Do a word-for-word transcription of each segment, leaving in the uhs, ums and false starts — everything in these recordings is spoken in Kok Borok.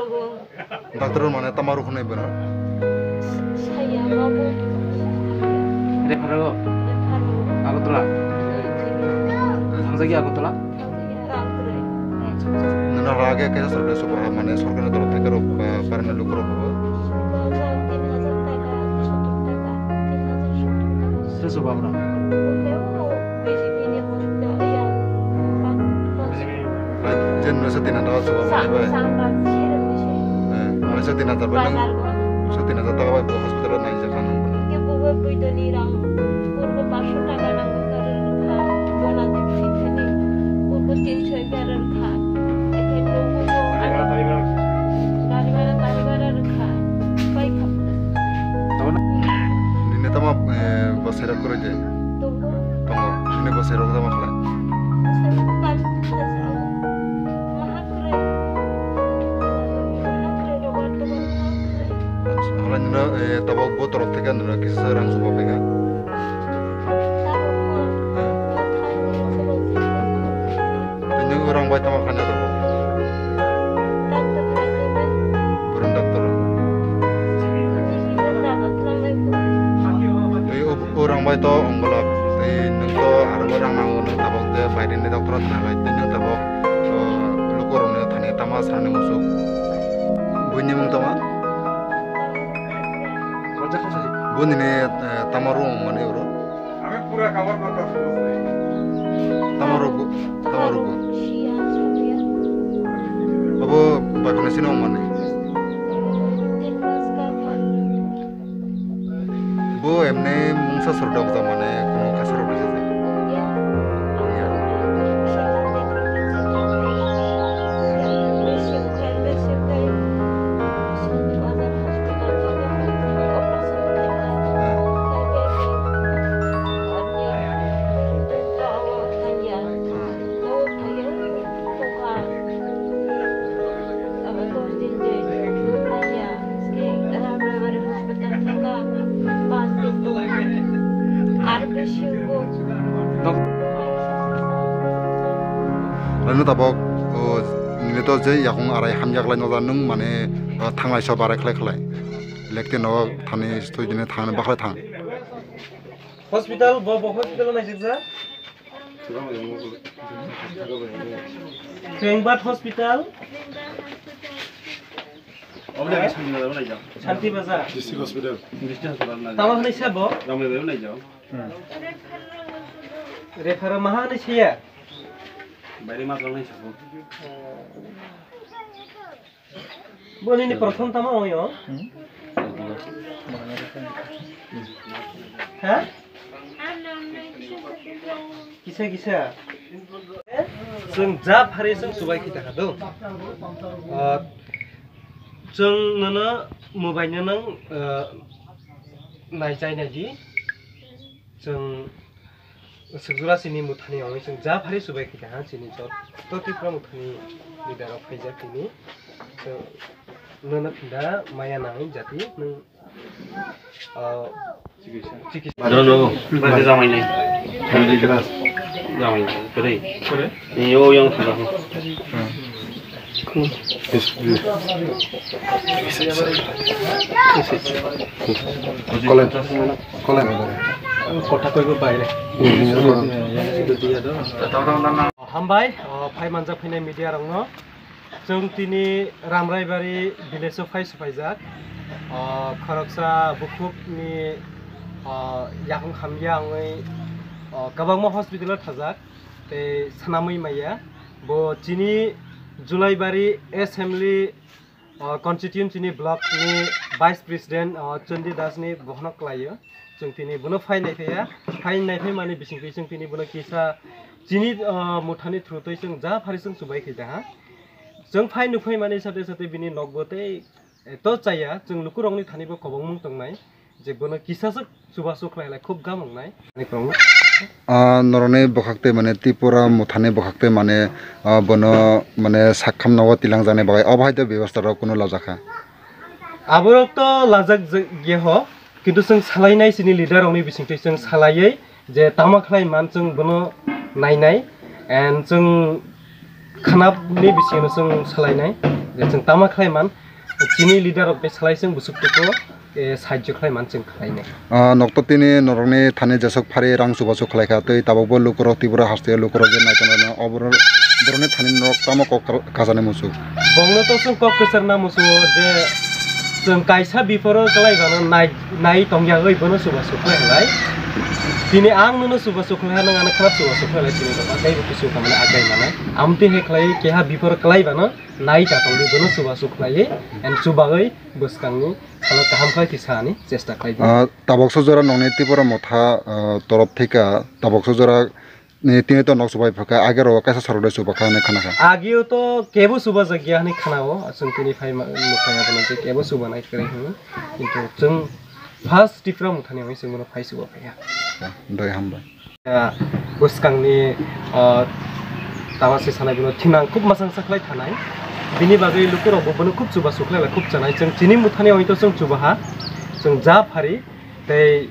Doctor mane tama rok hwnwi bono. Saya babu. Refer o. Refer o. Agartala. Thangjak ya Agartala? Rang kwrwi. Acha, acha. Nuna rage kaisa sorkar subaha mane sorkar ni torof theke rok ba barani lukurok bo. Subaha tin hajar taka, sottor taka, tin hajar sottor taka. Sir subaha bwrang? Oke, o B J P ni hospital ya. Ba-, ba-, Jen no se tin hajar subaha mane bai. Sa-, sa-, sa-, Eh, mane se tin hajar bai nang. Bazar go. Se tin hajar taka bai bo hospital o naijak kha nang. Ke bo bai buidoni rang. Urbo pansho taka nango, karon kha, bona de phikani, urbo tinsho karon kha. Ekhe nogo bo gari bhara, gari bhara rwkha, pai kha. Nini tamo, eh, bwsai rok kwrwi de? Tongo. Tongo. Nini bwsai rok tamo khlai? Bwsai rok tamo khlai. Maha kwrwi. Maha kwrwi, robar tobar maha kwrwi. Acha, hala nino, eh, tabok bo torok theke nino kisa rang subo phaikha. Tini orang bai tama khanya to. Burung doctor. Tei orang bai to onggola. Tei nung to aro orang nang nung tabok de bai ni doctor thana lai. Tei nung tabok, eh, luko rong ni thani tama sani musuk. Buini mung tama. Buni ni, eh, tama rung mani oro. Tama rogo, tama rogo. Abo bai phano sino mani. Bo emne mungsa sor dok ja mane kono khasar rok rija ja. Ano tabok, o, nini to je yakung arai hamjak lai noda nung mane, o, thanglai so barai khlai khlai. Lekte no thani stui dine thang bakhlai thang. Hospital, bo, bo hospital naijak ja? Krengbat Hospital. Obo lagi Santi Bazar naijak. Santi Bazar. District Hospital. District Hospital naijak. Tamo hwnwi sabo? Ramai bai naijak. Refer maha hwnwi siya? Baire ma tong naijak. Bo nini prothom tamo ongyo? Hmm? Ha? Kisa kisa. Chwng ja phari chwng chubai khita kha do. Ah, chwng nono mobile no nang, ah, nai chai nai di. Chwng Swkjwra chini muthani wngwi chwng ja phari chubai kha ha chini joto Tripura muthani leader rok phaijak tini. Chwng nono phinda maya nangwi jati nwng, ah, chikisa. Jono, bade jamai nai. Jamai nai, kwrwi. Ni o yang thangkha. Kolen, kolen. Kotha koibo baire. Hambai, o, phai manjak phainai media rokno. Chwng tini Ramraibari village o phai swphaijak. O, khoroksa bukhukni, o, yakung hamya wngwi, o, kwbangma hospital o thajak. Tei swnamwi maya. Bo chini Julaibari assembly, o, constituency ni block ni vice president, o, Chandi Das ni bohono kwlaio. Chwng tini bono phai naiphaiya, phai naiphai mani bisingtwi chwng tini bono kisa chini, o, muthani through twi chwng ja phari chwng chubai khaida ha. Chwng phai nukphai mani sate sate bini nokbo tei, e, to chaya, chwng lukurokni thani bo kobongmung tongnai. Je bono kisasa chubachu khlailai khub gam wngnai. Ah, norokni bwkhak twi mane Tripura muthani bwkhak twi mane, ah, bono mane sakham nogo tilangjaknai bagwi obo hai to bebostha rok kunu lajakha. Aborok to lajak je-, jeho, kintu chwng salainai chini leader rokni bisingtwi chwng salaiwi je tama khlai man chwng bono nainai and chwng khanapni bisingo chwng salainai. Chwng tama khlai man, chini leader rok bai salai chwng busuk tuku, eh, sahajyo khlai man chwng khlai nai. Ah, nokto tini norokni thani jesok phari rang chubachu khlai kha, tei tabukbo lukurok Tripura hasteo lukurok je nai tongo, oborok borokni thani norok tamo kok kajani muchuk. Bongno to chwng kok kwchar na muchungo je chwng kaisa biphoro kwlai bano nai, nai tongya oi bono chubachu khlai lai. Tini ang nono chubachu khlai ha, nang ano khana chubachu khlai lai, chini dokan tei bo kisu kamani agai mana. Amtwi hai khlai keha biphoro kwlai bano nai ta tongdi bono chubachu khlai and chubawi bwskangni salo kaham khlai kisa ani chesta khlai di. Ah, taboksa jora nongni Tripura Motha, ah, torof thika taboksa jora ni tini to nok chubai phaka, agero kaisa sorok de chubakha hinwi khana kha. Agio to kebo chubajakya hinwi khanao, chwng tini phai ma-, nukhai abono je kebo chubanai kwrwi hinwi. Kintu chwng first Tripura Mothani hwnwi chwng bono phai chuba phaiya. Doi hambai. Ah, bwskangni, ah, tama se sanai bono thinang khub masang saklai thanai. Bini bagwi lukurokbo bono khub chuba chuklai lai, khub chanai. Chwng chini Mothani hwnwi to chwng chubaha, chwng ja phari, tei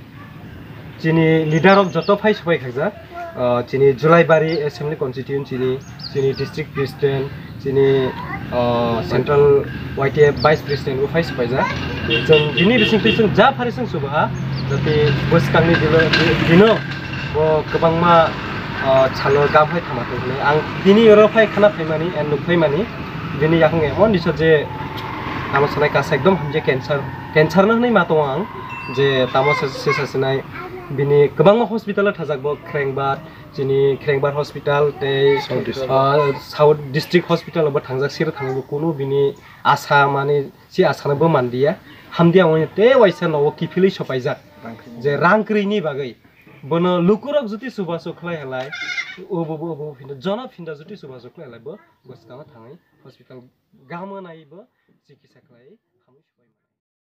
chini leader rok joto phai supai khaijak. Ah, chini Julaibari Assembly Constituency ni, chini District President, chini, ah, Central Y T F Vice President bo phai supaijak. Chwng bini bisingtwi chwng ja phari chwng chubaha, jati bwskangni dino, dino bo kwbangma, ah, salo gam hai thama tong hwnwi. Ang bini oro phai khana phaimani and nuk phaimani, bini yakung emon disa je tamo sanai kasa ekdom hamya cancer, cancer no hwnwi ma tongo ang, je tamo se, se sasinai bini kwbangma hospital o thajak bo Khrengbar, chini Khrengbar Hospital tei, South District. Ah, South District Hospital bo thangjak, siro thangwi bo kunu bini asa mani si asa no bo manliya. Hamdi ang tei waisa nogo kiphilwi sopaijak. Rang kwrwi. Je rang kwrwini bagwi bono lukurok juti chubachu khlai halai, obo bo, obo phinda, jono phinda juti chubachu khlai halai bo bwskango thangwi hospital gamo nai bo chikitsa khlai hamwi sopai mano.